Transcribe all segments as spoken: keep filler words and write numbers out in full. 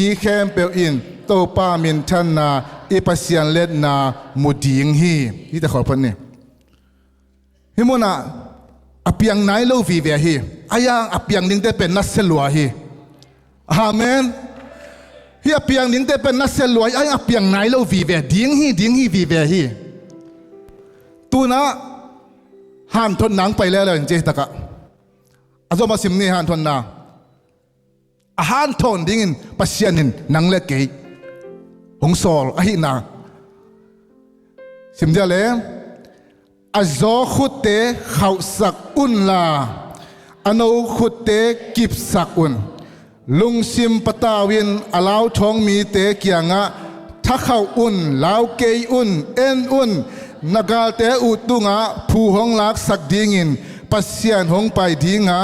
Mi khempeuh in Topa minthanna, i Pasian letna mu ding hi. Hihte khawl phot ni. Hih munah a piang nai lo vive hi. Ahi hang a piang dingte pen nasia lua hi. Amen. Hih a piang dingte pen nasia lua hi. Ahi hang a piang nai lo vive, ding hi, ding hi vive hi. Tunah hanthotna hong pai leuleu in, cih takah a zom a sim ni, hanthotna. A hanthawn dingin Pasian in nang le kei hong sawl ahihna sim dia le, a zaw khutte khauhsak unla, a no khutte kipsak un. Lungsim patau in a lauthawng mite kiangah, thakhauh un, lau kei un, en un, na galte uh tungah phu hong laksak dingin Pasian hong pai dinga,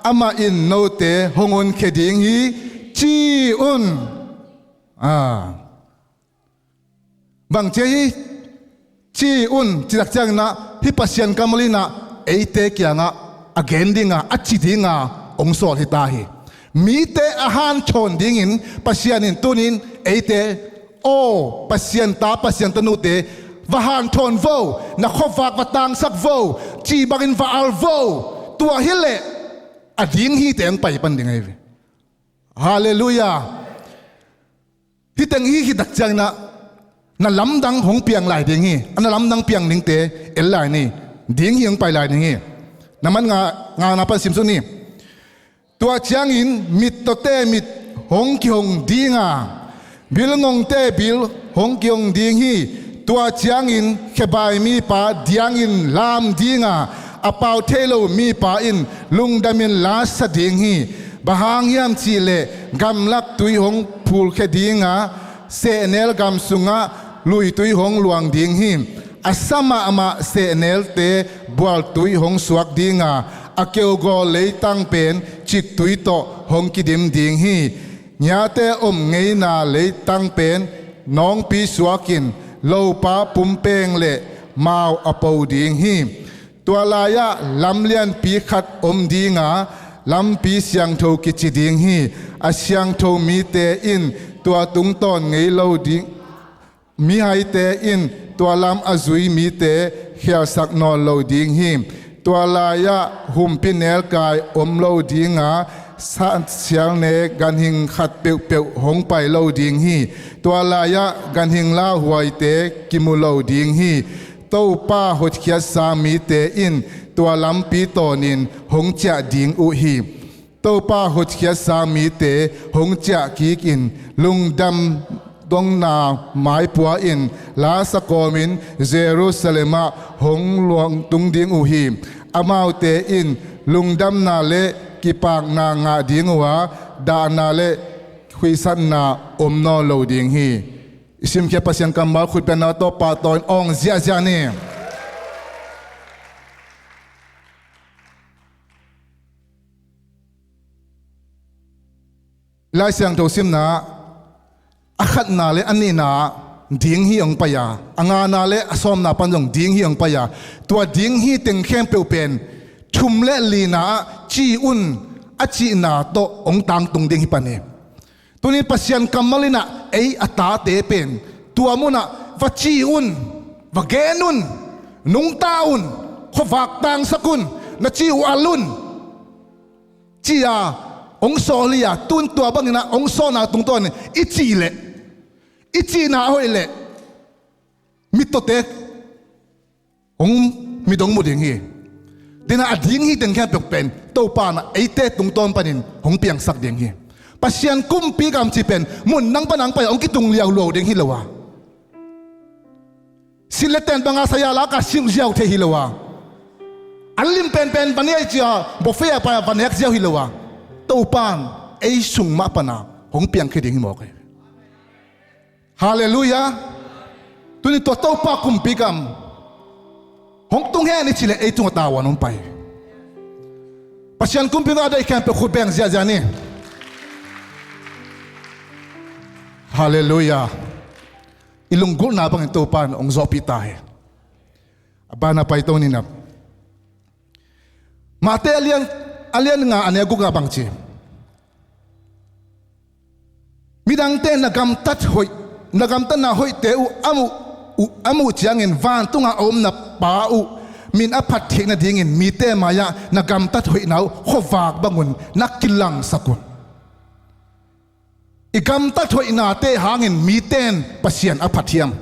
amah in note hong honkhia ding hi, ci un. A bang ci hi, ci un, cih tak cianginah hih Pasian kammal inah eite kiangah a gen dinga, a ci dinga hong sawl hi ta hi. Mite a hanthawn dingin Pasian in tunin eite, aw Pasian ta, Pasian tanute, va hanthawn vo, na khuavak va tangsak vo, ci bangin va al vo. Tua hileh a ding hite hong pai pan ding ahi ve. Halleluiah. Hih teng i hih tak cianginah na lamdang hong piang lai ding hi. A na lamdang piang dingte el lai ni. Ding hi, hong pai lai ding hi. Na man nga, ngana pan sim suk ni. Tua ciangin mittawte mit hong kihong dinga, bilngongte bil hong kihong ding hi. Tua ciangin khebai mipa diangin lam dinga, a pau thei lo mipa in lungdamin lasa ding hi. Bang hang hiam cihleh gamlak tui hong phulkhia dinga, sehnel gam sungah luitui hong luang ding hi. A sa mahmah sehnelte bualtui hong suak dinga, a keugawl leitang pen ciktui tawh hong kidim ding hi. Ngiate om ngeina leitang pen nawngpi suakin, lopa pumpeng le mau a po ding hi. Tua lai-ah lam lianpi khat om dinga, lampi siangtho kici ding hi. A siangtho mite in tua tungtawn ngei lo ding, mihaite in tua lam a zui mite khialsak nawn lo ding hi. Tua lai-ah humpinelkai om lo dinga, sa sialne ganhing khat peuhpeuh hong pai lo ding hi. Tua lai-ah ganhing lauhuaite kimu lo ding hi. Topa hotkhiatsa mite in tua lampi tawnin hong ciah ding uh hi. Topa hotkhiatsa mite hong ciah kikin lungdam dongna maipua in lasa kawmin Jerusalem ah hong luangtung ding uh hi. Amaute in lungdamna le kipakna ngah ding uh a, dahna le khuihsatna om nawn lo ding hi. I simkhiat Pasian kammal khutbetna tawh pahtawi in awng ziahziah ni. Lai Siangtho simna ah a khatna le a nihna ah ding hi hong pai a, a ngana le a sawmna pan zong ding hi hong pai a, tua ding hi teng khempeuh pen thum le lina ah ci un a cihna tawh hong tangtung ding hi pan hi. Tunin Pasian kammal inah ei a tate pen tua munah va ci un, va gen un, nungta un, khuavak tangsak un, na ci uh al un, ci-a hong sawl hi-a, tun tua banginah hong sawlna tungtawnin i cih leh, i cihna a hoih leh mittawte hong, mit hong mu ding hi. Dena a ding hi teng khempeuh pen Topa na eite tungtawn panin hong piangsak ding hi. Pasian kumpi gam ci pen mun nang pan nang pai hong kitung liauliau ding hi lo a, silh le ten banga saya laka silh ziau thei hi lo a, an lim penpen va nei cia buffet a pai a va nek ziau hi lo a, Topan ei sung mah pana hong piangkhia ding hi mawk hi. Halleluiah. Tuni tua Topa kumpi gam hong tung hen i cih leh ei tungah tavuan hong pai. Pasian kumpi gam a deih khempeuh khut beng ziahziah ni. Halleluiah. I lunggulhna bangin Topa in hong zawhpih ta hi. A bana pai to ni na. Mate a lian, a lian nga a neu guk ah bang ci? Mi Midangte na gamtat hoih, na gamtatna hoihte uh a muh, uh, a muh ciangin vantungah a om na Pa uh min a phat theih nadingin mite mai-ah na gamtat hoihna uh khuavak bangun na kilangsak un. I gamtat hoihnate hangin mite in Pasian a phat hiam?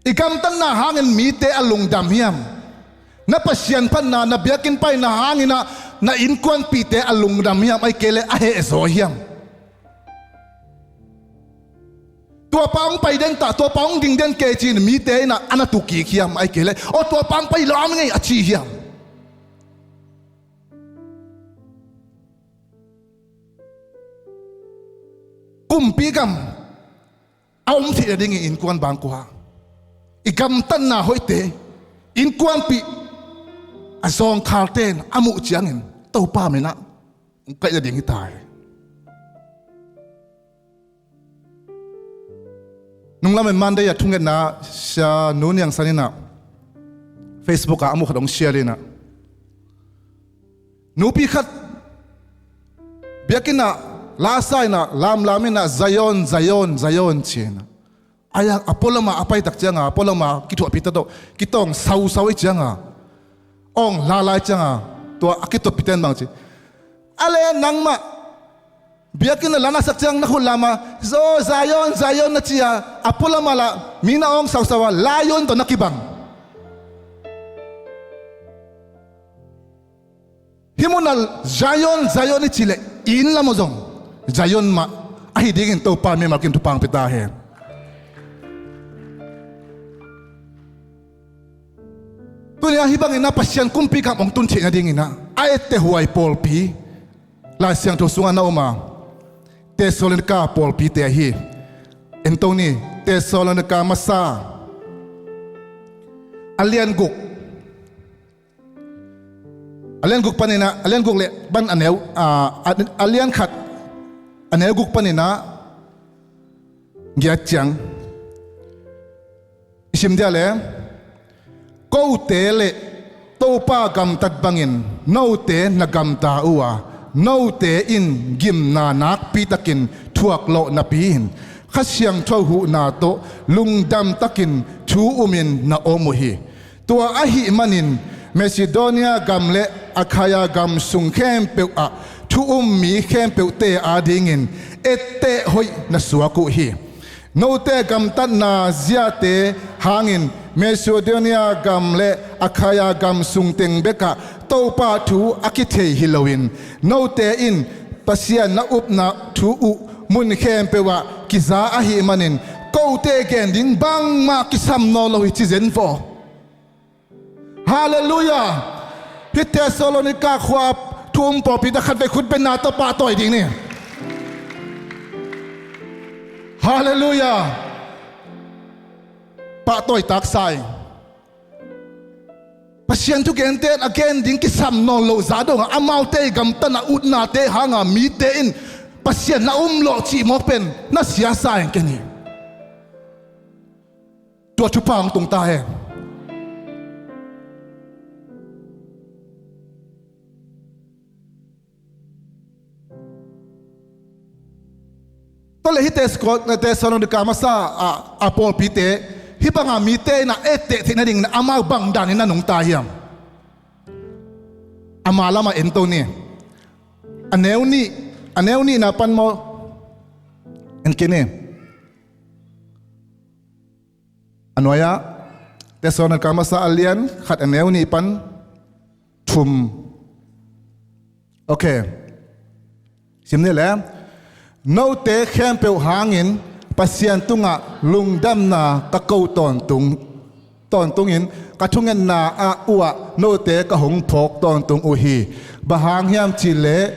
I gamtatna hangin mite a lungdam hiam? Na Pasian phatna, na biakinn paina hangin ah na innkuanpihte a lungdam hiam, ahih kei leh a hehzaw hiam? Tua pa hong pai den ta, tua pa hong ding den kei ci-in mite in ah a na tu kik hiam, ahih kei leh aw, tua pa hong pai lawm ngei a ci hiam? Kumpi gam a om theih nadingin innkuan bangkua, i gamtatna hoihte, innkuanpih a zawngkhalte in a muh ciangin Topa min ah hong kaih nading hi ta hi. Nunglam in Monday a thungetna Sia Nu Niang San in ah Facebook ah a muh khat hong share in ah, nupi khat biakinn ah la sa in ah, lamlam in ah, "Zion, Zion, Zion," ci in ah. Ai-a, a pualam ah a pai tak ciang a, a pualam ah kithuahpihte tawh kitawng sausau ahih ciang a, awng la lai ciang a, tua a kithuahpihte in bang ci, "A le nangmah biakinn ah la na sak ciang na khut lam ah, 'Zo, Zion, Zion,' na ci a, a pualam ah lah mi na awng sausau a, lion tawh na kibang. Hih mun ah Zion, Zion i cih leh i inn lam ah zong Zion mah ahi dingin Topa mimal kim thupha hong pia ta hen." Tuni-ah hih bangin ah Pasian kumpi gam hong tun theih nadingin ah a ettehhuai pawlpi Lai Siangtho sungah na om a, Thessalonika pawlpite ahi. En to ni, Thessalonika masa a lian guk, a lian guk panin ah, a lian guk le pan a neu, a, a, a lian khat a neu guk panin ah giat ciang i sim dia le, "Kote le Topa gamtat bangin note na gamta uh a, note in gimna nakpitakin thuaklawh napi-in Kha Siangtho huhna tawh lungdamtakin thu umin na om uh hi. Tua ahih manin Macedonia gam le Akhaia gam sung khempeuh ah thu um mi khempeuhte adingin etteh hoih na suak uh hi. Note gamtatna ziate hangin Macedonia gam le Akhaia gam sung teng bekah Topa thu a kithei hi loin, note in Pasian na upna thu uh mun khempeuh ah kiza ahih manin, kote gen ding bangmah kisam nawn lo hi," ci zen vaw. Halleluiah. Hih Thessalonika khua thu um pawlpite khatvei khut benna tawh pahtawi ding ni. Halleluiah. Pahtawi taksa hi. Pasian thugente in a gen ding kisam nawn loh zah dongah amaute i gamtatna utnate hanga mite in Pasian na um lawh cih mawk pen na siasa ing ken hi. Tua thupha hong tung ta hen. Tua le hih Thessalonika masa a, a pawlpite hih banga mite in a etteh theih nadingin amau bang danin na nungta hiam? Ama lamah en to ni. A neu nih, a neu nihna pan maw? En kei ni. A nuai-ah Thessalonika masa a lian khat a neu nih pan thum. Ok. Sim ni le. Note khempeuh hangin Pasian tungah lungdamna ka ko tawntung, tawntungin ka thungetna ah uhah note ka hong phawk tawntung uh hi. Bang hang hiam cihleh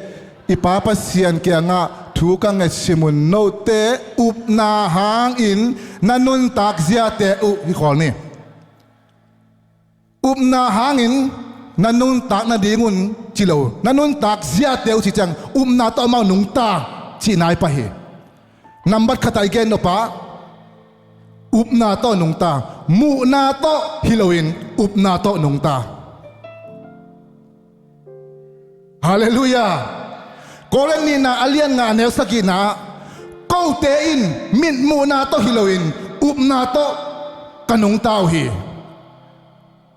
i Pa Pasian kiangah thu ka ngetsim un note upna hangin na nuntak ziate uh hi khawl ni. Upna hangin na nuntak nadingun ci lo, na nuntak ziate uh ci ciang upna tawh amau nungta cih nai pah hi. Nambat khatah i gen nop ah upna tawh nungta, muhna tawh hi loin upna tawh nungta. Halleluiah. Korin nihna a lian nga a neu sagihna ah Kote in mitmuhna tawh hi loin upna tawh ka nungta uh hi.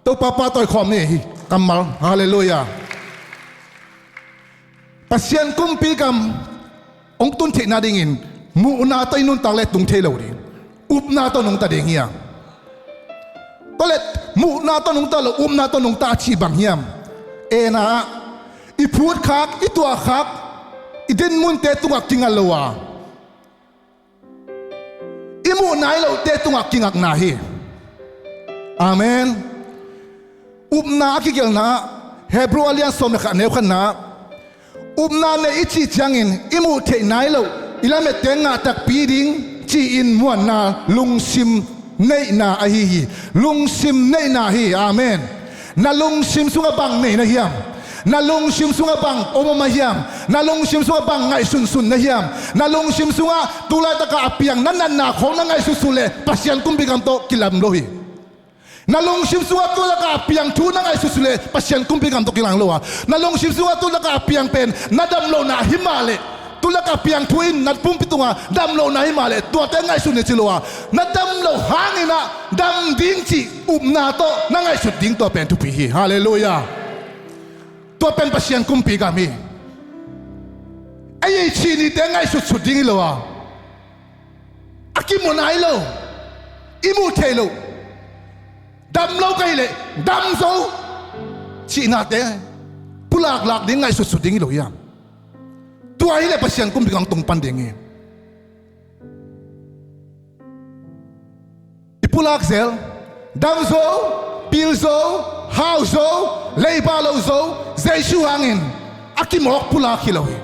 Topa pahtawi khawm ni hi. Kammal, halleluiah. Pasian kumpi gam hong tun theihna dingin muhna tawh i nuntak le tung thei lo ding. Upna tawh nungta ding hi a. Tua le muhna tawh nungta lo, upna tawh nungta a cih bang hiam? Ena ah i phutkhak, i tuahkhak, i dinmunte tungah kinga lo a, i muh nai lohte tungah kingakna hi. Amen. Upna a kigelhna ah Hebrew a lian sawm le khat, neu khatna ah, upna neih i cih ciangin i muh theih nai loh, i lamette ngah takpi ding ci-in muanna lungsim neihna ahi hi. Lungsim neihna hi. Amen. Na lungsim sungah bang nei na hiam? Na lungsim sungah bang om om a hiam? Na lungsim sungah bang ngaihsunsun na hiam? Na lungsim sungah tu laitakah a piang na natna khawng na ngaihsunsun leh Pasian kumpi gam tawh kilam lo hi. Na lungsim sungah tu laitakah a piang thu na ngaihsunsun leh Pasian kumpi gam tawh kilam lo a. Na lungsim sungah tu laitakah a piang pen na damlohna hi mah leh, tu laitakah a piang thu in na pumpi tungah damlohna hi mah leh, tuate ngaihsun ni ci lo a. Na damloh hangin ah dam ding cih upna tawh na ngaihsut ding, tua pen thupi hi. Halleluiah. Tua pen Pasian kumpi gam hi. Ei ei cih nite ngaihsutsut ding hi lo a, a kimu nai lo, i muh theih loh, dam lo ka hih leh dam zo cihnate pulaklak ding ngaihsutsut ding hi lo hiam? Tua hi leh Pasian kumpi gam tungpan ding hi. I pulak zel, dam zo, pil zo, hau zo, leiba lo zo, Jesu hangin a kimawk pulak hi lo hi.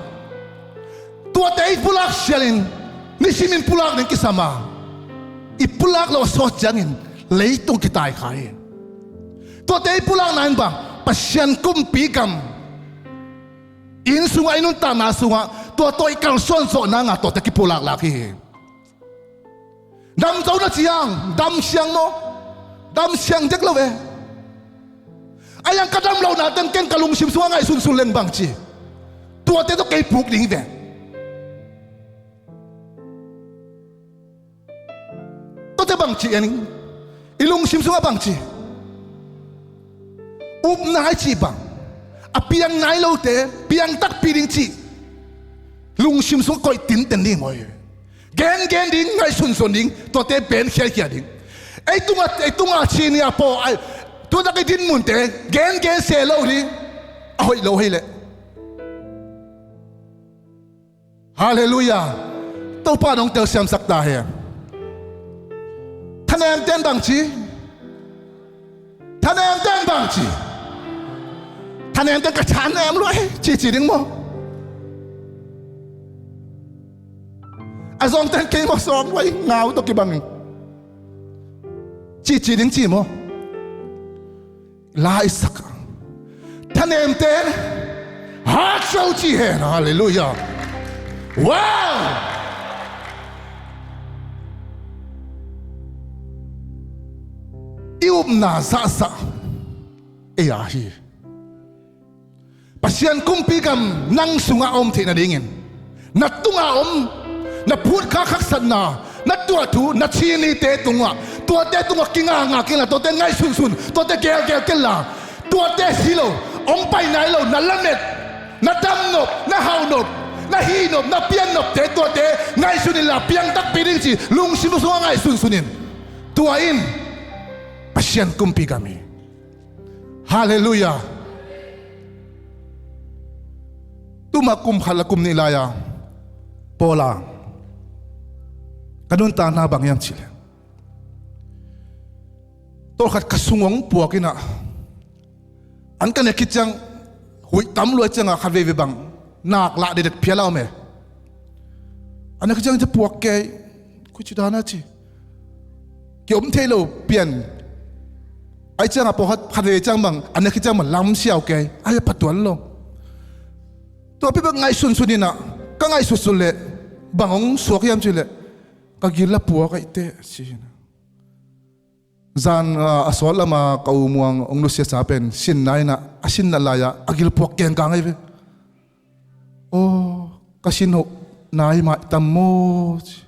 Tuate i pulak sialin nisimin pulak ding kisam a, i pulak loh a sawt ciangin leitung kitaikha hi. Tuate i pulakna in bang, Pasian kumpi gam inn sungah, i nuntakna sungah tua tawh i kalsuan zawh nanga tuate kipulaklak hi. Dam zo na ci hang, dam siang maw? Dam siang dek lo ve. A yang ka dam lohna teng ken ka lungsim sungah ngaihsunsun leng bang ci? Tuate tawh kei puk ding ve. Tuate bang ci en ing? I lungsim sungah bang ci? Upna i cih bang, a piang nai lote piang takpi ding cih lungsim sungah koih tinten ding maw? Gengen ding, ngaihsunsun ding, tuate ben khiakhia ding. Ei tungah, ei tungah ci ni a paw ai, tuatak i dinmunte gengen se lo ding, a hoih lo hei leh. Halleluiah. Topa nong telsiamsak ta hen. Thanemten bang ci? Thanemten bang ci? Thanemten ka thanem luai cici ding maw? A zawngten kei maw sawng luai ngau tawh kibang ing cici ding ci maw? Laisak a thanemten hat so ci hen. Halleluiah. Wow. I upna zahzah ei a hi. Pasian kumpi gam nang sungah a om theih nadingin, na tungah a om, na phutkhak haksatna, na tuah thu, na ci nite tungah, tuate tungah kingakngak inla, tuate ngaihsunsun, tuate gelgel kenla, tuate hi lo, hong pai nai lo, na lamet, na damnop, na hauhnop, na hihnop, na piannopte tuate ngaihsun inla, piang takpi ding ci lungsim sungah ngaihsunsun in. Tua in Pasian kumpi gam hi. Halleluiah. Tuma kum khat le kum nih lai-a Paula ka nuntakna bang hiam cihleh, tawlkhat ka sung hong puak inah, an ka nek khit ciang huih tam luai ciangah khat veivei bang nak lah dedet phial a om e. An nek khit ciang ci puak kei, khuici dana ci, ki-om thei lo pian. Ai ciangah pawh khat, khat veivei ciang bang an nek khit ciang bang lam siau kei, ai a patuan lo. Tua pi bek ngaihsunsun inah, ka ngaihsunsun leh bang hong suak hiam cihleh, ka gil a puak aih teh ci inah. Zan, ah, a sawt lama ka u Muang hong nusiasa pen sinna inah, a sinna lai-ah a gilpuak kengkang ahi ve. Aw, ka sin hoh, nai mah i tam maw ci.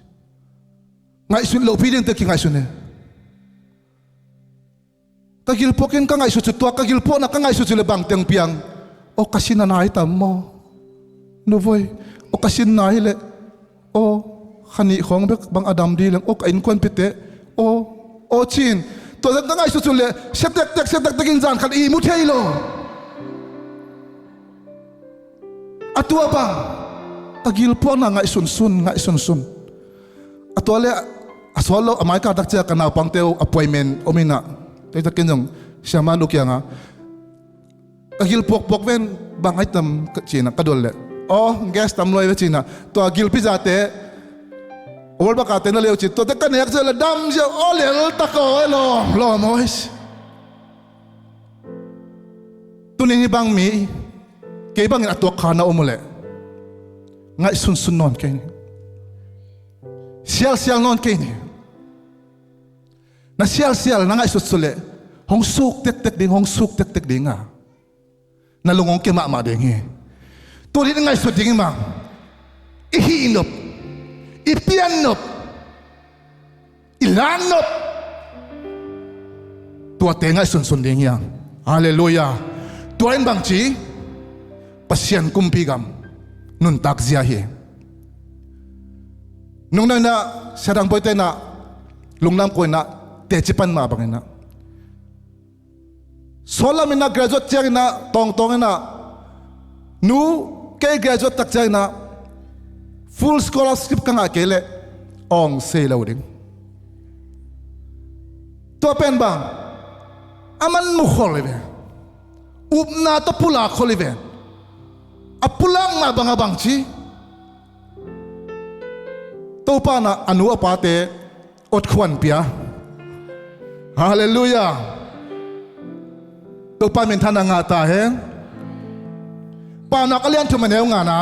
Ngaihsut lohpi dingte kingaihsun hi. Ka gilpuak in ka ngaihsut cu, tua ka gilpuakna ka ngaihsut cu le bang teng piang? Aw ka sin a nai tam maw? Nu voi, aw ka sin nai le, aw kha nih khawng bek bang a dam dih leng, aw ka innkuanpihte, aw, aw cin. Tua zan ka ngaihsut cu le sia tektek, sia tektek in zan khat i mu thei lo. A tua bang ka gilpuakna ngaihsunsun, ngaihsunsun. A tua le a sual lo a maika takcia ka naupangte uh appointment om inah, teitakin zong siamah nu kiangah ka gilpuakpuak ven, bang ai tam ka cinah ka dual leh, aw gas tam luai ve cinah, tua gilpi zate, World Bank ate na leu cin, tuate ka nek cia le dam cia, aw lel tak aw, lawm lawm aw. Tunin hi bang mi, kei bangin a tuak kha na om uh leh ngaihsunsun nawn kei ni. Sialsial nawn kei ni. Na sialsial na ngaihsut cu leh hong suk tektek ding, hong suk tektek ding a, na lung hong ke mahmah ding hi. Tunin i ngaihsut ding hi mah, i hih nop, i pian nop, i lan nop, tuate ngaihsunsun ding hi a. Halleluiah. Tua in bangci Pasian kumpi gam nuntak zia hi. Nungdang inah siadang boite inah lunglam ko inah teci pan mah bang inah, sawlam inah graduate ciang inah tawngtawng inah, nu, kei graduate tak ciang inah full scholarship ka ngah kei leh awng sei lo ding. Tua pen bang a man mu khol hi ve. Upna tawh pulak khol hi ve. A pulak mah bang a bangci Topa inah a nu a pate otkhuan pia. Halleluiah. Topa minthanna ngah ta hen. Paunak a lian thum a neu ngana,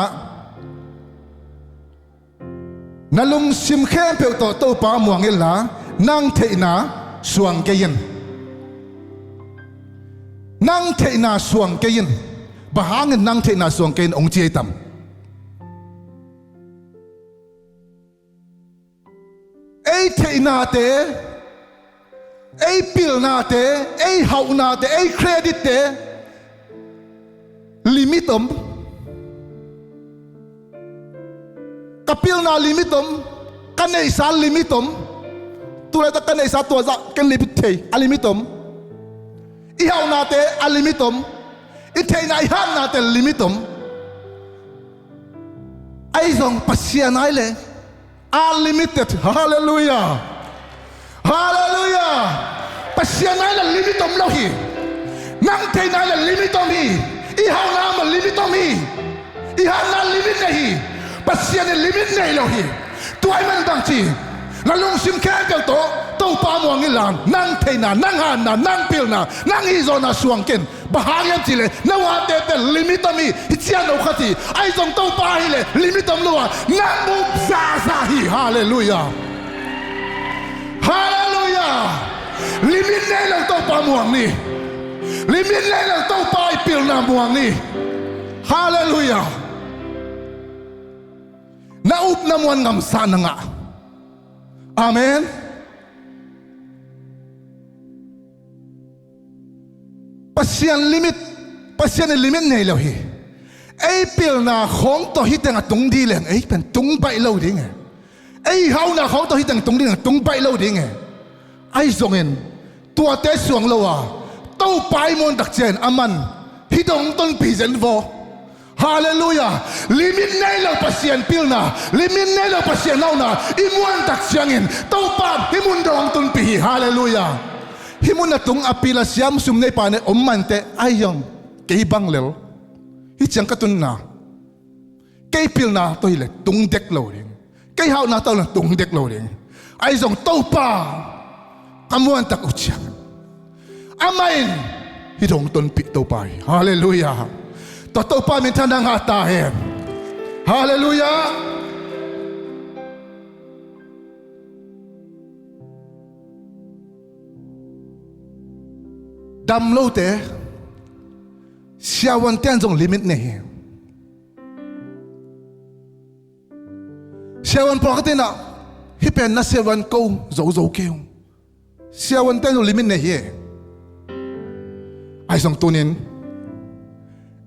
na lungsim khempeuh tawh Topa muang inla, nang theihna suang kei in. Nang theihna suang kei in. Bang hangin nang theihna suang kei in hong ci ei tam? Ei theihnate, ei pilnate, ei hauhnate, ei creditte limit om. Ka pilna limit om. Ka neihsa limit om. Tulaitak ka neihsa tua zah ken limit thei, a limit om. I hauhnate a limit om. I theihna i hatnate limit om. Ahi zong Pasian ai le unlimited. Halleluiah. Halleluiah. Pasian ai le limit om lo hi. Nang theihna ai le limit om hi. I hauhna ai le limit om hi. I hatna limit nei hi. Pasian in limit nei lo hi. Tua ahih man bangci, na lungsim khempeuh tawh Topa muang inla, nang theihna, nang hatna, nang pilna, nang hihzawhna suang kei in. Bang hang hiam cih leh na uate pen limit om hi. Hih ciang no khat hi. Ahi zong Topa ahih leh limit om lo a, nang up zahzah hi. Halleluiah. Halleluiah. Limit nei lo Topa muang ni. Limit nei lo Topa i pilna muang ni. Halleluiah. Na up na muan ngamsah na ngah. Amen. Pasian limit, Pasian in limit nei lo hi. Ei pilna khawng tawh hih teng a tung dih leng ei pen tung baih lo ding e. Ei hauhna khawng tawh hih teng tung dih leng tung baih lo ding e. Ahi zongin tuate suang lo a, Topa i muan tak ciangin aman hih dong tonpih zen vaw. Halleluiah. Limit nei lo Pasian pilna, limit nei lo Pasian hauhna i muan tak ciangin Topa hih mun dong tonpih hi. Halleluiah. Hih mun a tung a pil a siam sum neipa ne om mante ahi zong kei bang lel. Hih ciang ka tunna, kei pilna tawh hileh tung dek lo ding. Kei hauhna tawh hileh tung dek lo ding. Ahi zong Topa ka muantak uh ciang amah in hih dong tonpih Topa hi. Halleluiah. Tua Topa minthanna ngah ta hen. Halleluiah. Damlote, siavuante in zong limit nei hi. Siavuan pawlkhat in ah, hih pen na siavuan ko zozo kei ung. Siavuante zong limit nei hi e. Ahi zong tunin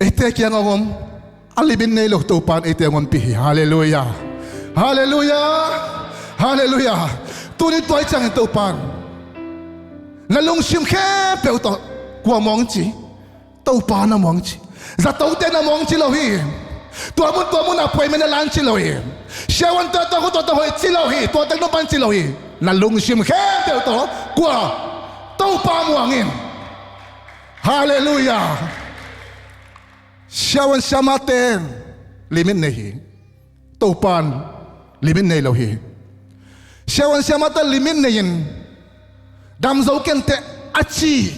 eite kiang a hong om, a limit nei lo Topan eite hong ompih hi. Halleluiah. Halleluiah. Halleluiah. Tunin tua ahih ciangin Topan na lungsim khempeuh tawh kua mawng ci? Topa na mawng ci. Zatote na mawng ci lo hi. Tua mun tua mun a appointment na la ci lo hi. Siavuante tawh, tua tawh hoih ci lo hi. Tua teng nong pan ci lo hi. Na lungsim khempeuh tawh kua? Topa mawng in. Halleluiah. Siavuan siamahte limit nei hi. Topan limit nei lo hi. Siavuan siamahte limit nei-in dam zo kenteh a ci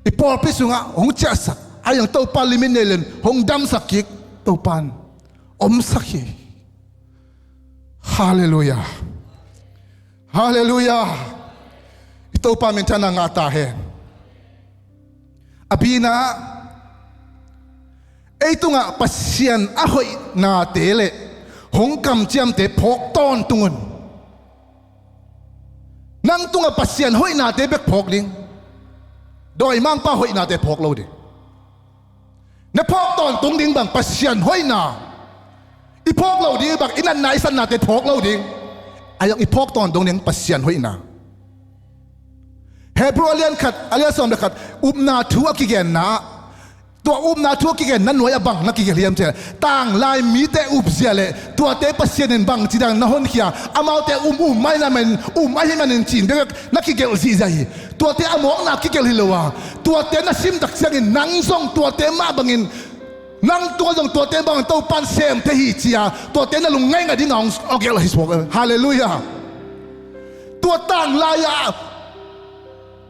i pawlpi sungah hong ciahsak, ahi zong Topa limit nei lo-in hong damsak kik Topan omsak hi. Halleluiah. Halleluiah. I Topa minthanna ngah ta hen. A bina, ei tungah Pasian a hoihnate le hong kamciamte phawk tawntung un. Nang tungah Pasian hoihnate bek phawk ding. Dawimangpa hoihnate phawk lo ding. Na phawk tawntung ding bang Pasian hoihna. I phawk lo ding bang, i natna i satnate phawk lo ding. Ahi zong i phawk tawntung ding Pasian hoihna. Hebrew a lian khat, a lian sawm le khat, upna thu a kigenna ah, tua upna thu a kigenna nuai-ah bang na kigelh hiam cih leh, tanglai mite upzia le tuate Pasian in bangci dan na honkhia, amaute um um mah ahih manin, um ahih manin ci-in bekbek na kigelh zihziah hi. Tuate a mawkna kigelh hi lo a, tuate na sim tak ciangin nang zong tuate mah bangin, nang tungah zong tuate bangin Topan sem thei hi ci-a, tuate na lungngaih ngah dingin hong gelh hi suak. Halleluiah. Tua tanglai-ah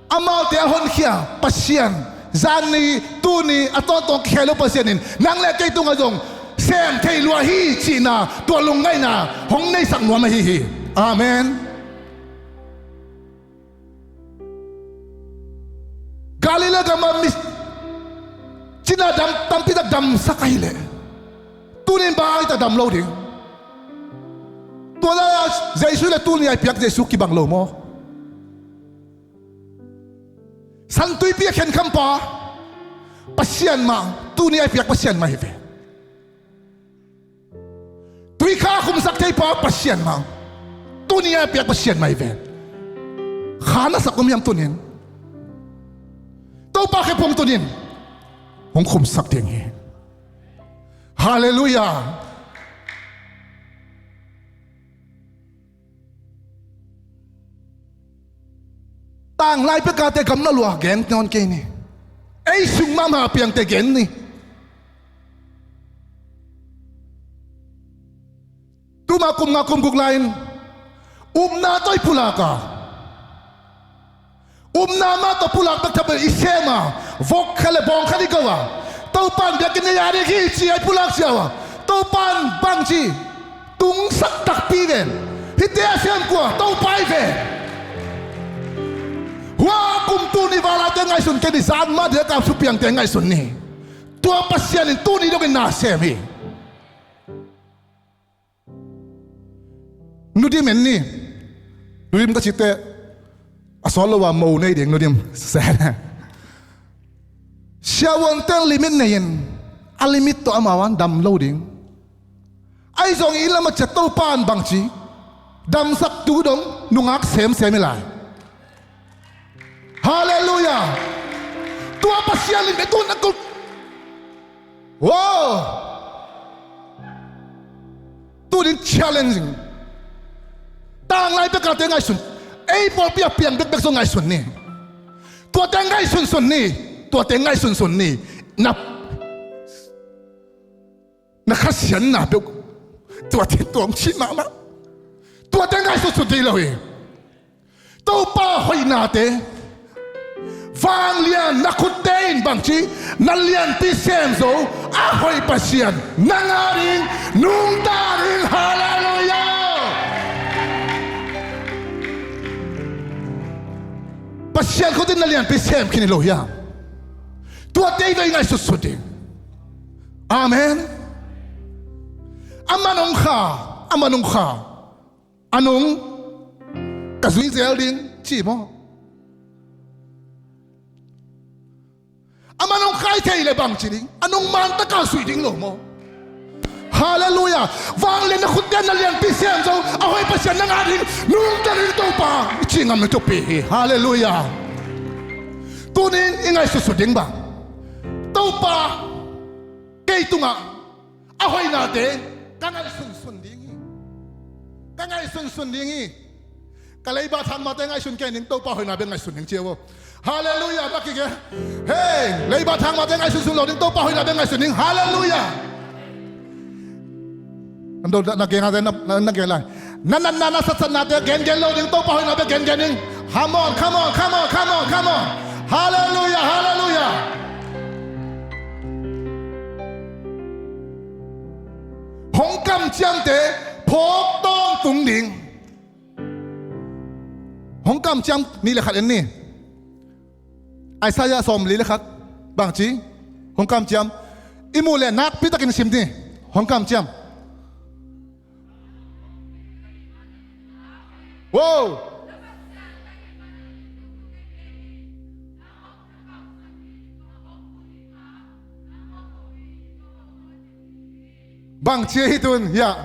amaute a honkhia Pasian, zanni, tuni, a tawntawng kikhel lo Pasian in nang le kei tungah zong sem thei lua hi cihna, tua lungngaihna hong neisak nuam ahi hi. Amen. Galilee gam ah mi cina dam, tampi tak damsak ahih leh, tuni in bang hangin tak dam lo ding? Tua leh Jesu le tuni a i piak Jesu kibang lo maw? San Tuipi a khenkhampa Pasian mah, tuni a i piak Pasian mah hi ve. Tuikha khumsak theipa Pasian mah, tuni a i piak Pasian mah hi ve. Kha na sak om hiam tuni in? Topa khephung tuni in hong khumsak ding hi. Halleluiah. Tanglai pekate gamla lua gen nawn kei ni. Ei sung mahmah a piangte gen ni. Tuma kum nga kum guk lai-in upna tawh i pulak a, upna mah tawh pulak bek tham lo i sem a, vok khat le bawng khat i go a, Topan biakinn nei a ding hi ci-a i pulak ziau a, Topan bangci tungsak takpi ven. Hihte a sem kua? Topa hi ve. Hua kum tuni valaite ngaihsun kei ni, zan mah ding a kapsu piangte ngaihsun ni. Tua Pasian in tuni dongin na sem hi. Nudim en ni. Nudim ka cite a sawt lo a mo nei ding nudim. Siavuante limit nei-in a limit tawh amau an dam lo ding. Ahi zong i lam a ciah Topa in bangci damsak tu dong nungak semsem hi lai. Halleluiah. Tua Pasian in betun a kul. Wow. Tunin challenging. Tanglai bekate ngaihsun. Ei pawlpi a piang bekbek zong ngaihsun ni. Tuate ngaihsunsun ni. Tuate ngaihsunsun ni. Na, na khasianna peuh. Tuate tuang cih mahmah. Tuate ngaihsunsun thei lo hi. Topa hoihnate vanglian na khutte in bangci na lianpi sem zo a hoih Pasian nang a ding nungta ding. Halleluiah. Pasian khut in na lianpi sem khin hi lo hiam? Tuate i vei ngaihsutsut ding. Amen. Aman hong kha A man hong kha, a nung ka zui zel ding ci maw? A man hong khai thei le bang ci ding, a nung man taka zuih ding lo maw? Halleluiah. Vanglian na khutte na lianpi sem zo, a hoih Pasian na ngah ding, nungta ding Topa i ci ngam na thupi hi. Halleluiah. Tunin i ngaihsutsut ding bang, Topa kei tungah a hoihnate ka ngaihsunsun ding hi. Ka ngaihsunsun ding hi. Ka leiba thangmate ngaihsun kei ning, Topa hoihna bek ngaihsun ning ci a vo. Halleluiah, bak kik e. Hei, leiba thangmate ngaihsunsun lo ding, Topa hoihna bek ngaihsun ning. Halleluiah. An do na gen ate na, na, na gen lai. Na natna na satsatnate gengen lo ding, Topa hoihna bek gengen ning. Come on, come on, come on, come on, come on. Halleluiah, halleluiah. Hong kamciamte phawk tawntung ding. Hong kamciam nih le khat en ni. Isaiah sawmli le khat bangci, hong kamciam. I muh le nakpi takin sim ni. Hong kamciam. Wow. Bangci hi tun hiah.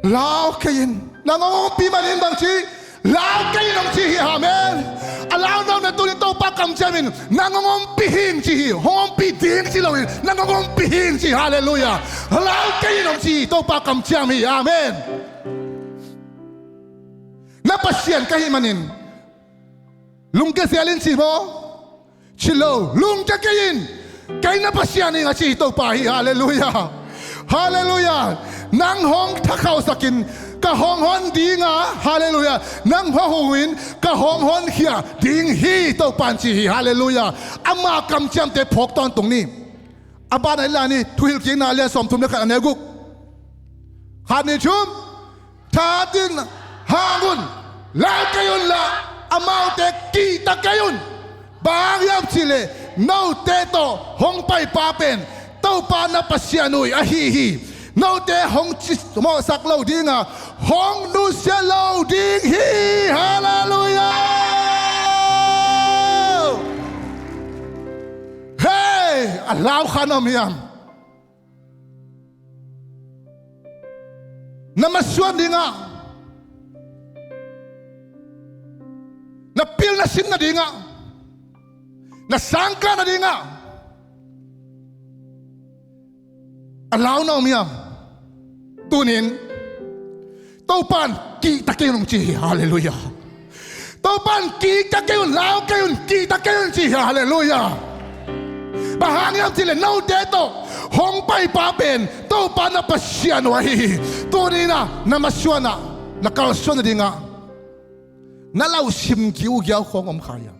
Lau kei in, nang hong ompih manin bangci, lau kei in hong ci hi. Amen. A lau nop na tunin Topa kamciam in, nang hong ompih hing ci hi, hong ompih ding ci lo in, nang hong ompih hing ci. Halleluiah. Lau kei in hong ci hi, Topa kamciam hi. Amen. Na Pasian ka hih manin lungkia zel in ci maw? Ci lo, lungkia kei in, kei na Pasian hi ing a ci hi Topa hi. Halleluiah. Halleluiah. Nang hong thakhauhsak in, ka hong hon ding a, halleluiah, nang hong huh in, ka hong honkhia ding hi, Topa in ci hi. Halleluiah. Ama kamciamte phawk tawntung ni. A ban ah i la ni, Thuhilhkikna a lian sawmthum le khat a neu guk. Khat nih thum. Thahat in hang un, lau kei un la, amaute kihta kei un. Bang hang hiam cih leh note tawh hong paipa pen Topa na Pasian uh ahi hi. Note hong cimawhsak lo ding a, hong nusia lo ding hi. Halleluiah. Hei, a lau kha na om hiam? Na masuan ding a, na pil na sin nading a, na sangkah nading a, a lau na om hiam? Tunin Topa in kihta kei un hong ci hi. Halleluiah. Topa in kihta kei un, lau kei un, kihta kei un ci hi. Halleluiah. Bang hang hiam cih leh note tawh hong paipa pen Topa na Pasian uh ahi hi. Tunin ah na masuan ah, na kalsuan nading ah, na lausim kiugiau khawng om kha hiam?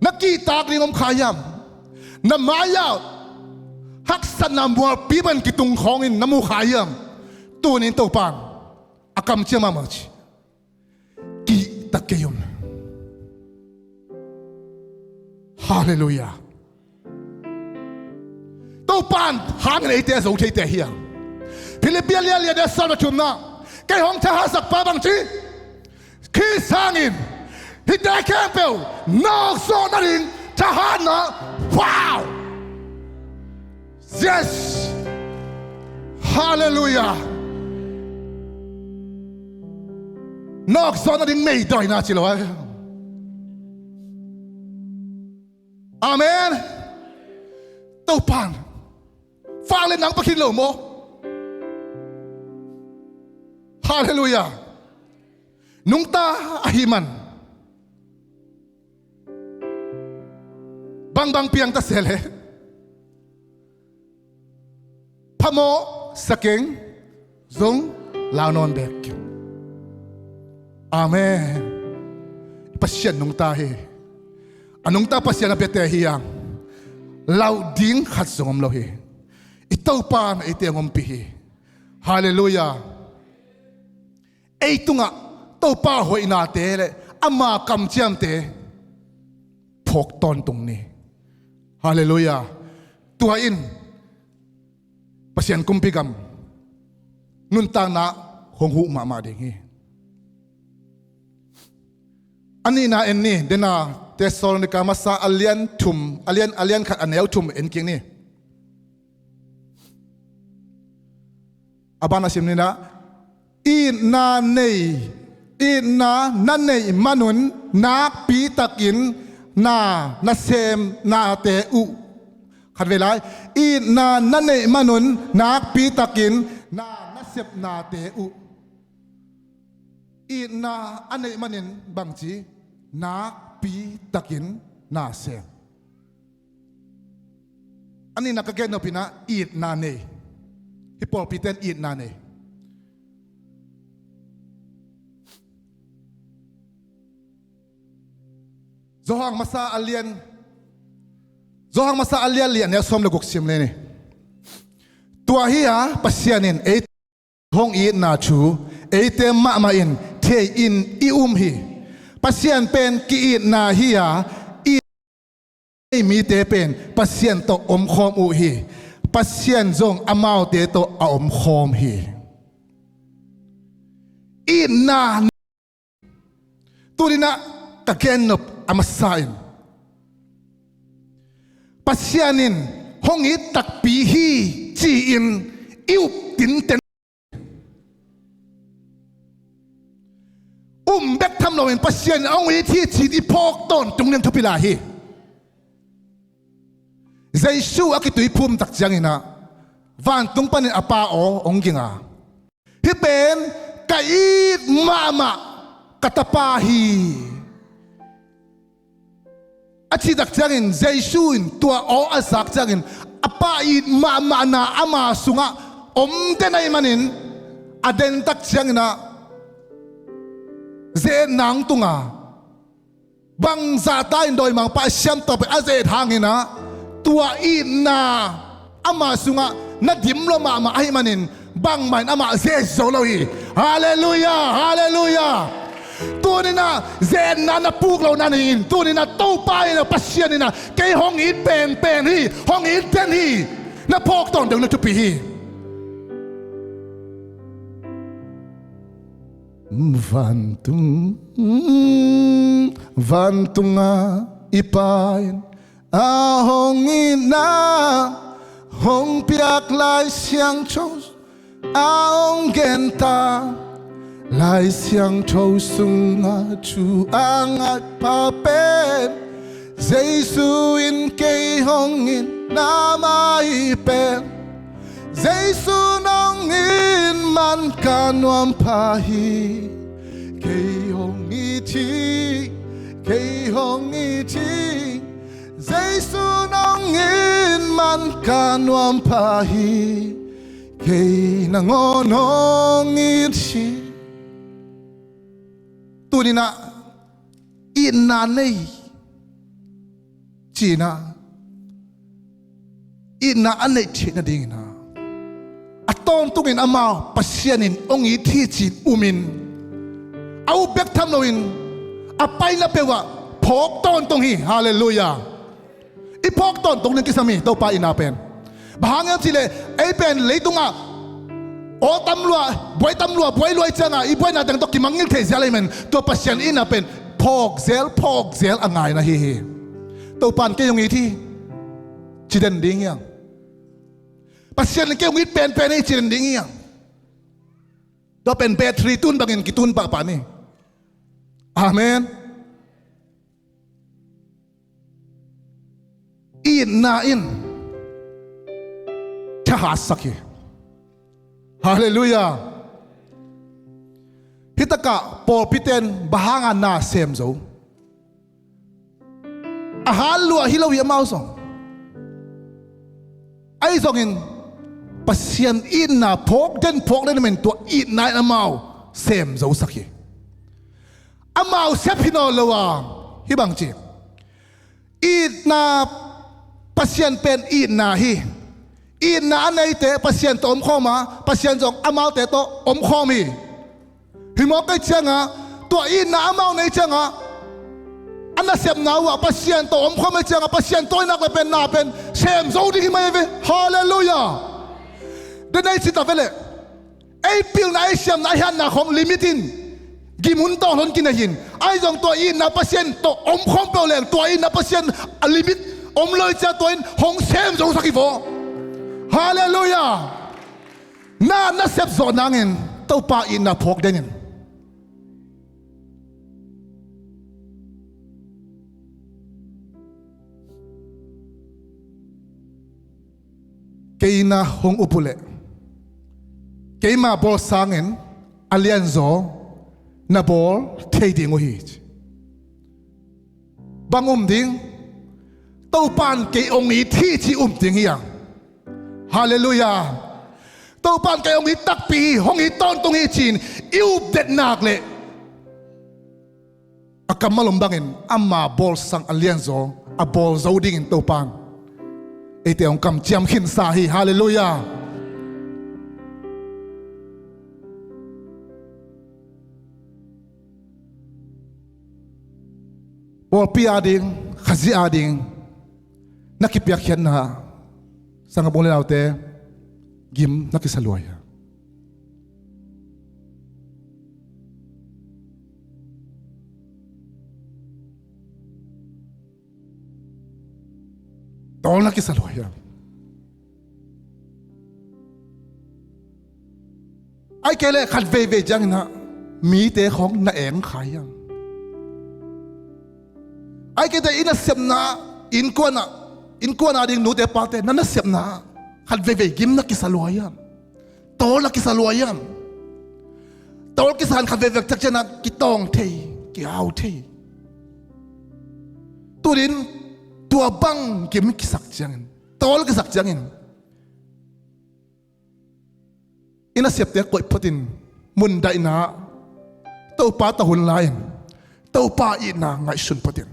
Na kihtak ding om kha hiam? Na mai-ah haksatna mualpi bangin kitung khawngin na mu kha hiam? Tunin Topa in a kamciam mahmah ci. Kihta kei un. Halleluiah. Topa in hangin eite a zo theite hi a. Philippi a lian li a neu sawm le thumna, kei hong thahatsak pa bangci, Khrist hangin hihte khempeuh nawkzawh nading thahatna. Wow! Yes! Halleluiah! Nawkzawh nading meidawina ci lo ai. Amen. Topa in fak le nang pakhin lo maw? Halleluiah. Nungta ahih man bangbang piang ta se leh phamawh sa keng, zong lau nawn bek. Amen. Pasian nungta hi. A nungta Pasian a biate hi hang, lau ding khat zong om lo hi. I Topa in eite hong ompih hi. Halleluiah. Ei tungah Topa hoihnate le ama kamciamte phawk tawntung ni. Halleluiah. Tua in Pasian kumpi gam nuntakna hong huh mahmah ding hi. A nihna en ni, dena Thessalonika masa a lian thum, a lian, a lian khat a neu thum en kik ni. A ban a sim ni na, itna nei, itna na neih manun nakpi takin na, na sem nate uh. Khat vei lai, itna na neih manun nakpi takin na, na sep nate uh. Itna a neih manin bangci, nakpi takin na sem. A nihna ka gen nop in ah itna nei. Hih pawlpite in itna nei. Johan masa a lian, Johan masa a lian li a neu sawm le guk sim le ni. Tua hi a, Pasian in ei hong itna thu eite mahmah in thei in i um hi. Pasian pen ki-itna hi a, i mite pen Pasian tawh omkhawm uh hi. Pasian zong amaute tawh a omkhawm hi. Itna Tuni-in ah ka gennop a masa in, Pasian in hong it takpi hi ci-in i up tinten. Um bek tham loin Pasian in hong it hi ci-in i phawk tawntung ding thupi lai hi. Jesu a kituiphum tak ciangin ah vantung panin a Pa aw hong ging a, hih pen ka it mahmah ka tapa hi, a cih tak ciangin Jesu in tua aw a zak ciangin a Pa it mahmahna ama sungah om den ahih manin a den tak ciangin ah ze-etna hong tung a, bangzah ta in dawimangpa a siam tawh pen a ze-et hangin ah tua itna ama sungah na dim lua mahmah ahih manin bangmah in amah ze-et zo lo hi. Halleluiah, halleluiah. Tuni-in ah ze-etna na puk lohna ni in, tuni-in ah Topa in ah, Pasian in ah kei hong it penpen hi, hong it den hi, na phawk tawntung ding thupi hi. Vantung, vantungah i Pa in a hong itna hong piak Lai Siangtho a hong genta, Lai Siangtho sungah thu a ngaihpa pen Jesu in kei hong itna mah hi pen. Jesu nong it man ka nuam pha hi. Kei hong it hi, kei hong it hi. Jesu nong it man ka nuam pha hi. Kei nangawn hong it hi. Tuni-in ah itna nei ci-in ah, itna a neih theih nadingin ah a tawntungin amau Pasian in hong it hi ci-in umin, a up bek tham loin a paina peuhah phawk tawntung hi. Halleluiah. I phawk tawntung ding kisam hi Topa itna pen. Bang hang hiam cih leh ei pen leitungah aw tam lua, buai tam lua, buai lua i ciangah i buaina teng tawh kimangngilh thei zel ahih manin tua Pasian itna pen phawk zel, phawk zel a ngaina hi hi. Topa in kei hong it hi ci den ding hiam? Pasian in kei hong it penpen hi ci den ding hiam? Tua pen battery tun bangin kitun pahpah ni. Amen. Itna in thahatsak hi. Halleluiah. Hih takah pawlpite in bang hangah na sem zo? A hat luah hi lo hi amau zong. Ahi zongin Pasian itna phawk den, phawk den ahih manin tua itna in amau sem zosak hi. Amau sep hi nawn lo a, hih bang ci, itna, Pasian pen itna hi. Itna a neite Pasian tawh omkhawm a, Pasian zong amaute tawh omkhawm hi. Hih mawk ahih ciangah tua itna amau nei ciangah a nasepna uhah Pasian tawh omkhawm ahih ciangah Pasian tawinak le pen na pen sem zo ding hi mai ve. Halleluiah. Den ei ci ta ve leh Ei pilna, ei siamna, ei hatna khong limit in gim hun tawh hun kinei hi. Ahi zong tua itna Pasian tawh om khawm peuh leng, tua itna Pasian a limit om lo hi ciang tua in hong sem zosak hi vaw. Halleluiah. Na nasep zawh nangin Topa itna phawk den in. Kei na hong up uh leh keima bawl sangin a lianzaw na bawl thei ding uh hi. Bang um ding? Topa in kei hong it hi ci um ding hi a. Halleluiah. Topa in kei hong it takpi hi, hong it tawntung hi ci-in i updet nak leh a kammal om bangin ama bawlsang a lianzaw a bawl zo dingin Topa in eite hong kamciam khinsa hi. Halleluiah. Pawlpi ading, Khazih ading na kipiakkhiatna, sanggam u le naute, gim na kisa lua hiam? Tawl na kisa lua hiam? Ahih kei leh khat veivei ciangin ah mite khawng na eng kha hiam? Ahih kei leh i nasepna, innkuan ah, innkuan ading nute pate na nasepna khat veivei gim na kisa lua hiam? Tawl na kisa lua hiam? Tawl kisa in khat veivei tak ciangin ah kitawng thei, kihau thei. Tunin tua bang gim kisak ciangin, tawl kisak ciangin i nasepte koih photin, mundaihna ah Topa tawh hun la in, Topa itna ngaihsun photin.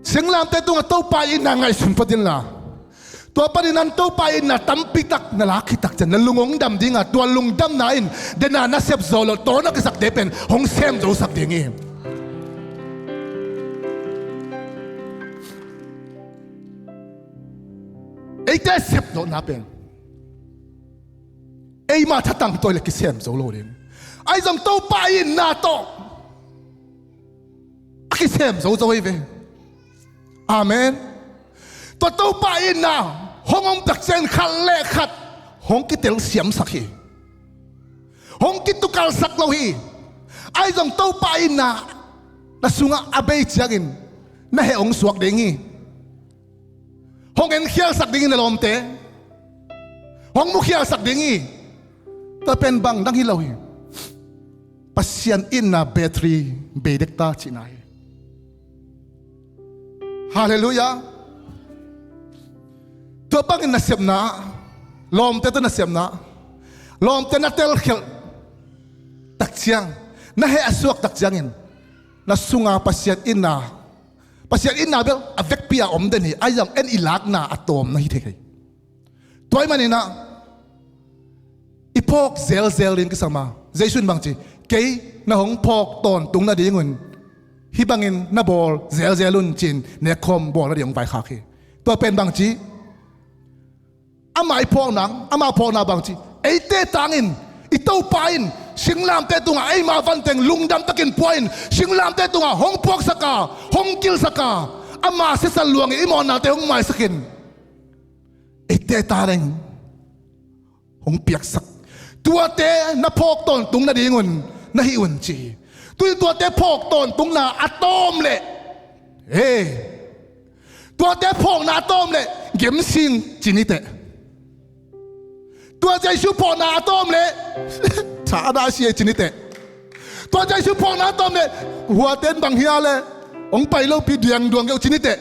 Singlamteh tungah Topa itna ngaihsun photin la, tua panin an Topa itna tampitak na lak khit tak ciang na lung hong dam ding a, tua lungdamna in dena nasep zawh loh tawl na kisakte pen hong sem zosak ding hi. Eite sep lohna pen eima thatang tawh le kisem zo lo ding. Ahi zong Topa itna tawh a kisem zo zo hi ve. Amen. Tua Topa itna hong om tak ciang khat le khat hong kitelsiamsak hi. Hong kitukalsak lo hi. Ahi zong Topa itna na sungah a bei ciangin na heh hong suak ding hi. Hong enkhialsak ding hi na lawmte. Hong mukhialsak ding hi. Tua pen bang dang hi lo hi. Pasian itna battery bei dek ta cihna hi. Halleluiah. Tua bangin nasepna, lawmte tawh nasepna, lawmte na telkhialh tak ciang, na heh a suak tak ciangin na sunga Pasian itna, Pasian itna bel a vekpi a om den hi. Ahi zong en i lakna a tawm na hi thei hi. Tua ahih manin ah i phawk zelzel ding kisam a, Jesu in bang ci, kei na hong phawk tawntung nadingun hih bangin na bawl zelzel un ci-in nekkhawm bawl nading hong vaikhak hi. Tua pen bang ci, ama i phawkna, ama phawkna bang ci, eite tangin i Topa in singlamteh tungah eima vanteng lungdam takin pua in, singlamteh tungah hong puaksak a, hong kilsak a, ama sisan luangin i mawhnate hong maisak in, eite tangin hong piaksak. Tuate na phawk tawntung nadingun na hih un ci hi. Tuin tuate phawk tawntungna a tawm leh, he, tuate phawkna a tawm leh gimsing ci ni teh. Tua Jesu phawkna a tawm leh thahna a si ei ci ni teh. Tua Jesu phawkna a tawm leh huaten bang hia le hong pai lopi diangduang keu ci ni teh.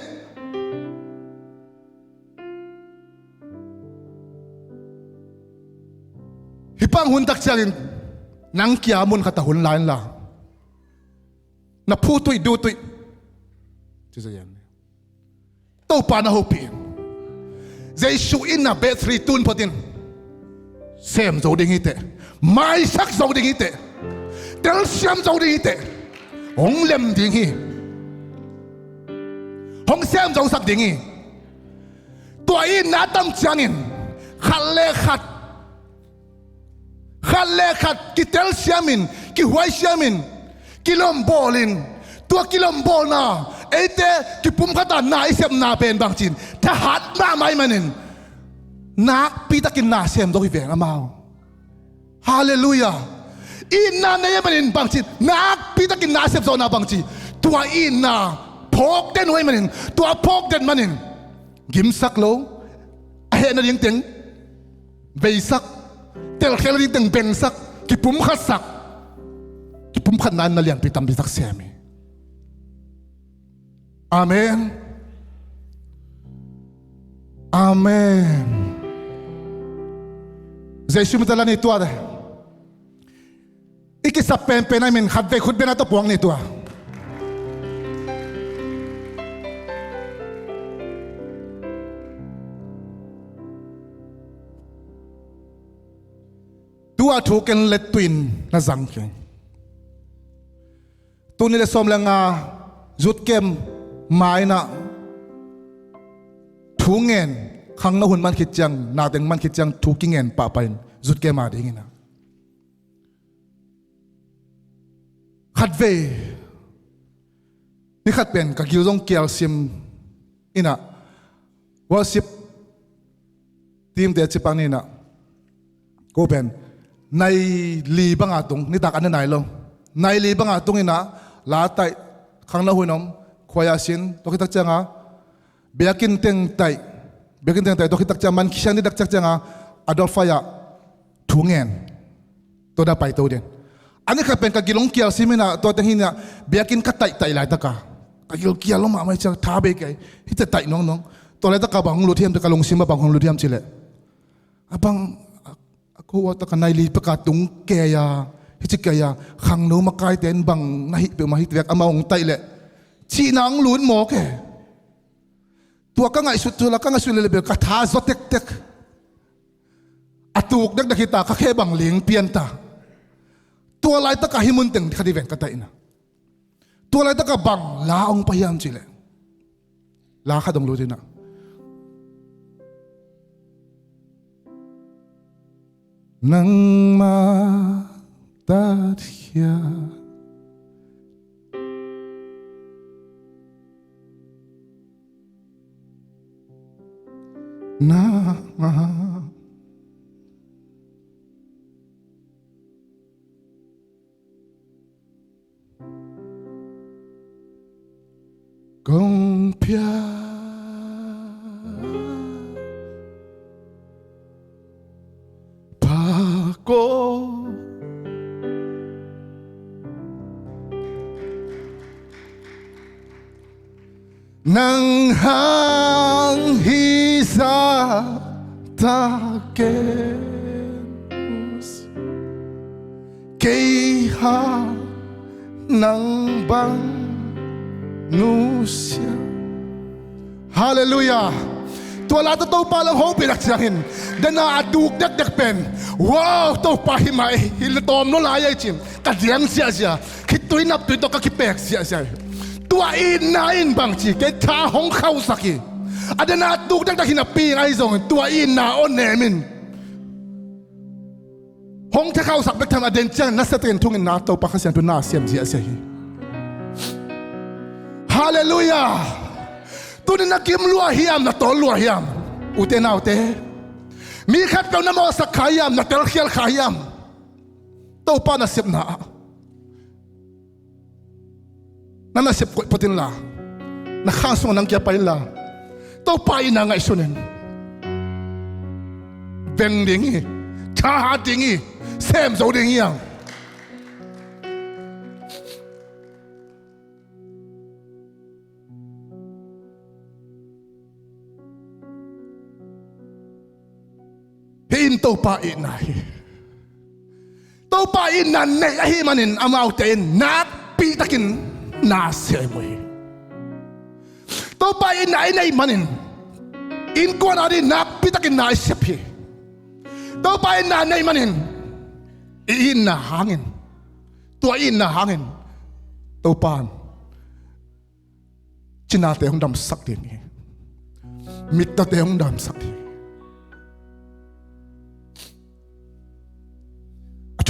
Hih bang hun tak ciangin nang kia mun khat ah hun la inla, na phu tuih, du tuih, Topa na hopih in. Jesu itna battery tun photin, sem zo ding hi teh, maisak zo ding hi teh, telsiam zo ding hi teh, hong lem ding hi. Hong sem zosak ding hi. Tua itna a tam ciangin Khat le khat, khat le khat kitelsiamin, kihuaisiamin, kilombawlin, tua kilombawlna eite kipumkhata na i sepna pen bangcin thahat mahmah ahih manin nakpitakin na sem zo hi veng amau. Halleluiah. Itna nei ahih manin bangci, nakpitakin na sep zawhna bangci, tua itna phawk den uh ahih manin, tua phawk den manin gimsak lo, a hehna dingteng veisak, telkhialhna dingteng bengsak, kipumkhatsak, kipumkhatna in na lianpi tampitak sem hi. Amen. Amen. Jesu min tawh la ni tua de. I kisap penpen a i min khatvei khut bengna tawh puak ni tua. Tua thu ken let tuin na zang keng. Tuni le sawm le nga zutkem mainah thu ngen, khangno hun man khit ciang, nateng man khit ciang thu kingen pahpah in zutkem a dinginah khatvei ni khat pen ka gil zong kialsim inah worship team te a cipak ni inah ko pen nai li banga tung, nitak an nai lo, nai li banga tung inah la taih, khangno hun om, khuaia sin, tua khitak cianga biakinn teng taih, biakinn teng taih, tua khitak cianga man khisiang nitak ciak cianga adult fire thu ngen. Tua da paito den. A ni khat pen ka gil hong kial siminah tua teng hinah biakinn ka taihtaih laitaka ka gil kial lo mahmah hi ciang tha bei kei hi. Hite taih nuangnuang. Tua laitaka bang hong lut hiam, ka lungsim ah bang hong lut hiam cileh a bang a ko a taka nai li peka tung kei a, hici kei a, khangno makaite in bang na hih peuhmah hih vek amah hong taih leh cihna hong lut mawk e. Tua ka ngaihsut, tua la ka ngaihsut lelebel ka tha zaw tektek. A tuk dekdek hita, ka khe bang ling pianta. Tua laitaka hih munteng khat hi ven ka taihna. Tua laitaka bang la hong pai hiam cileh la khat hong lutinah nangmah tatkhia nangmah kong pia pako nang hang hisa taken kei hang nang bang nusia. Halleluiah. Tua la tawh Topa lang hopih lak ciangin dena a duk dekdek pen wow, Topa hi mai hi le tawm lo lai ei cin ka diang ziahziah. Khitui naptui tawh ka kipek ziahziah hi. Tua itna in bangci kei tha hong khauhsak hi. A dena a duk dekdek hi napi ngai zongin tua itna aw nemin hong thakhauhsak bek tham a den ciang nasa takin thungin na Topa Kha Siangtho na sem ziahziah hi. Halleluiah. Tunin na kim lua hiam, na tawl lua hiam? Ute naute, mi khatpeuh na mawhsak kha hiam, na telkhial kha hiam? Topa nasepna ah na nasep koih photin la, na khang sungah nang kia pai inla, Topa itna ngaihsun in. Veng ding hi, thahat ding hi, sem zo ding hi ang. Hih in Topa itna hi. Topa itna neih ahih manin amaute in nakpitakin na sem uh hi. Topa itna i neih manin innkuan ading nakpitakin na i sep hi. Topa itna neih manin i itna hangin, tua itna hangin Topa in cinate hong damsak ding hi. Mittawte hong damsak ding hi.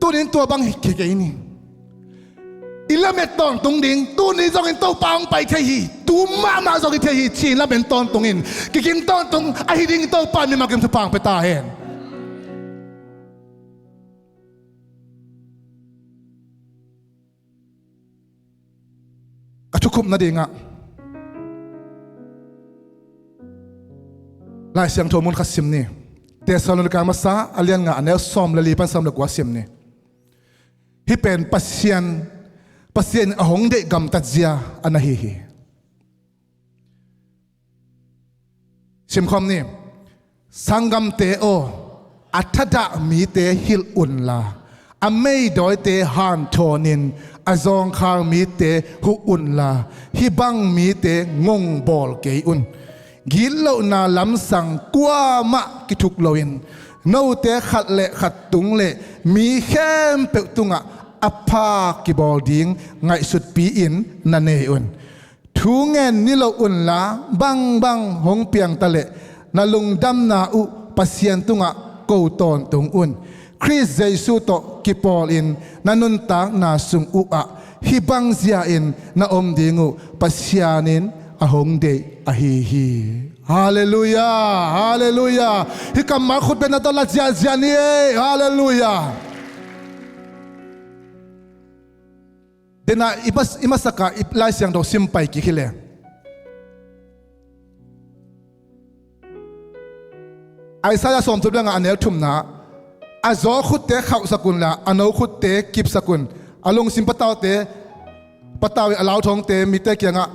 Tunin tua bang hi kei ni. I lamet tawntung ding, tuni zongin Topa hong pai thei hi. Tu mahmah zong hi thei hi, ci-in lamen tawntung in. Kikim tawntung ahi ding Topa in mimal kim thupha hong pia ta hen. Ka thukhupna dingah Lai Siangtho mun khat sim ni. Thessalonika masa a lian nga a neu sawm le li pan sawm le kua sim ni. Hih pen Pasian, Pasian a hong deih gamtat zia a na hi hi. Timkhawm ni. Sanggamte aw, a thadah mite hilh unla, a meidawite hanthawnin a zawngkhal mite huh unla, hih bang mite ngongbawl kei un. Gitlohna lamsang kuamah kithuk loin note khat le khat tung le mi khempeuh tungah a pha kibawl ding ngaihsutpi-in na nei un. Thu ngen niloh unla, bangbang hong piangta leh na lungdamna uh Pasian tungah ko tawntung un. Khrist Jesu tawh kipawlin na nuntakna sung uhah hih bang zia-in na om ding uh Pasian in a hong deih ahi hi. Halleluiah. Halleluiah. Hih kammal khut bengna tawh la ziahziah ni ei. Halleluiah. Dena i mas-, i masaka i Lai Siangtho sim pai kik hi le, Isaiah sawmthum le nga a neu thumna, a zaw khutte khauhsak unla, a no khutte kipsak un. A lungsim pataute, patau i a lauthawngte mite kiangah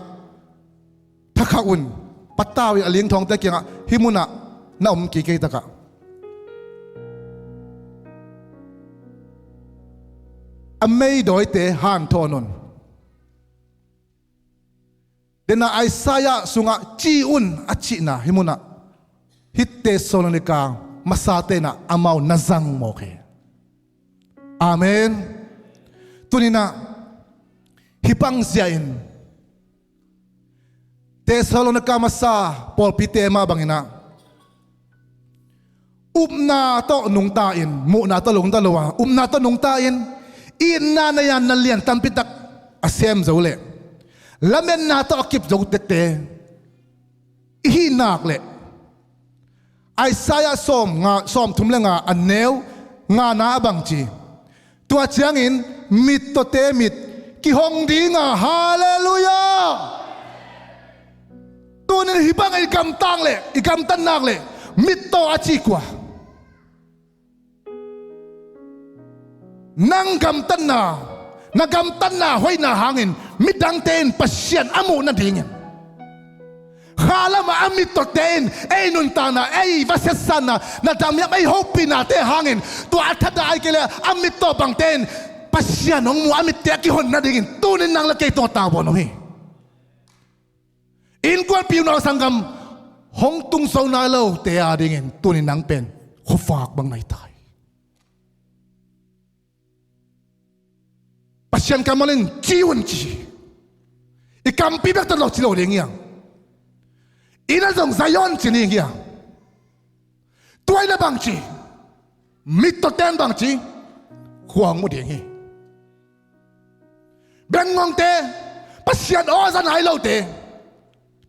thakhauh un. Patau i a lingthawngte kiangah hih munah na om kik ei takah a meidawite hanthawn un. Dena Isaiah sungah ci un a cihna hih munah hih Thessalonica masa tenah amau na zang mawk hi. Amen. Tuninah hih bang zia-in Thessalonica masa pawlpite mah banginah upna tawh nungta in, muhna tawh nungta lo a, upna tawh nungta in, itna nei-a na lian tampitak a sem zo leh, lametna tawh a kip zo tekte i hih nak leh, Isaiah sawm nga, sawmthum le nga a neu ngana a bangci, tua ciangin mittawte mit kihong dinga, halleluiah. Tunin hih bang i gamtang le i gamtat nak le mittaw a ci kua? Nang gamtatna, na gamtatna hoihna hangin midangte in Pasian a muh nadingin, khalamah a mittawte in ei nuntakna, ei va siatsanna, na damhiam ei hopihnate hangin, tua a thadah ai kei le a mittaw bangte in Pasian hong muh a mitte a kihon nadingin tunin nang le kei tungah tavuan uh hi. Innkuanpi, unau sanggam hong tung zo nai lote adingin tunin nang pen khuavak bang nai ta hi. Pasian kammal in ci un ci hi. I kampi bek tawh lo ci lo ding hi hang. Inn ah zong Zion ci ding hi hang. Tua in a bangci, mittawte in bangci, khua hong mu ding hi. Bengngongte, Pasian aw za nai lote,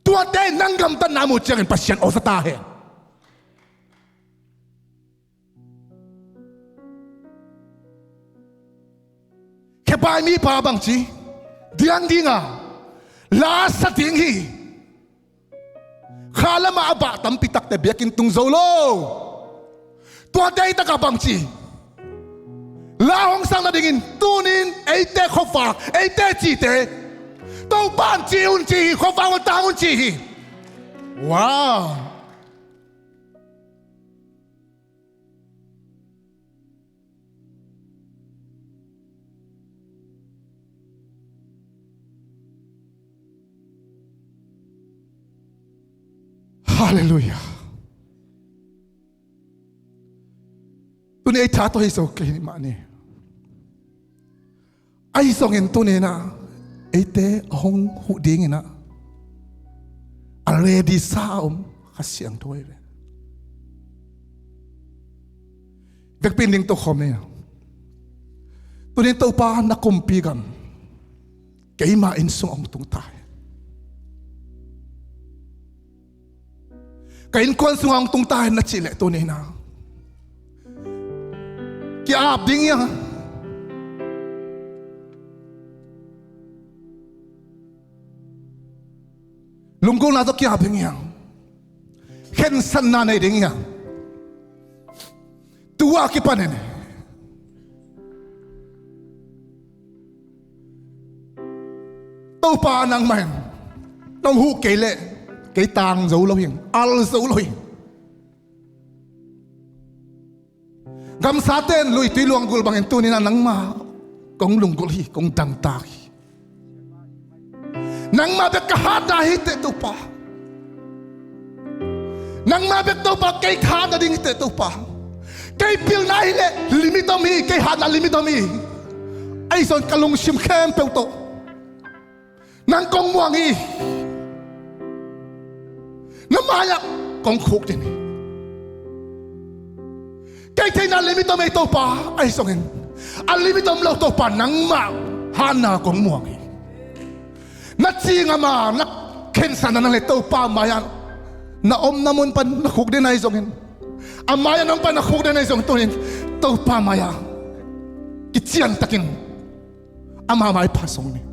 tuate in nang gamtatna a muh ciangin Pasian aw za ta hen. Khebai mipa bangci, diang dinga la sa ding hi. Khalamah a bah tampi takte biakinn tung zo lo. Tuate i takah bangci, la hong sang nadingin tunin eite khuavak, eite cite, Topa in ci un ci hi, khuavak un tang un ci hi. Wow. Halleluiah. Tuni ei tha tawh hi zo kei mah ni. Ahi zongin tuninah eite a hong huh dinginah a ready sa a om Kha Siangtho hi ve. Vekpi in ding tokhawm ni. Tunin Topa na kumpi gam keima inn sungah hong tung ta hi. Ka innkuan sungah hong tung ta hen na cih leh tuni na ki-ap ding hi hang. Lunggulhna tawh ki-ap ding hi hang. Khensatna nei ding hi hang. Tu a kipanin Topa nangmah in nong huh kei leh Kei tang zo lo hi, al zo lo hi. Gamsate in luitui luanggulh bangin tuni-in ah nangmah kong lunggulh hi, kong dangtak hi. Nangmah bek ka hatna hi teh Topa. Nangmah bek Topa kei hatna ding hi teh Topa. Kei pilna hi leh limit om hi, kei hatna limit om hi. Ahi zongin ka lungsim khempeuh tawh nang kong muang hi. Na mai-ah kong khukdin hi. Kei theihna limit om hi Topa, ahi zongin a limit om lo Topa nangmah hatna kong muang hi. Na cingam a, na khensatna nang leh Topa mai-ah na omna mun pan na khukdin ahi zongin, a mai-ah na om pan na khukdin ahi zongin, tuni-in Topa mai-ah kiciantakin ama maipha sung ni.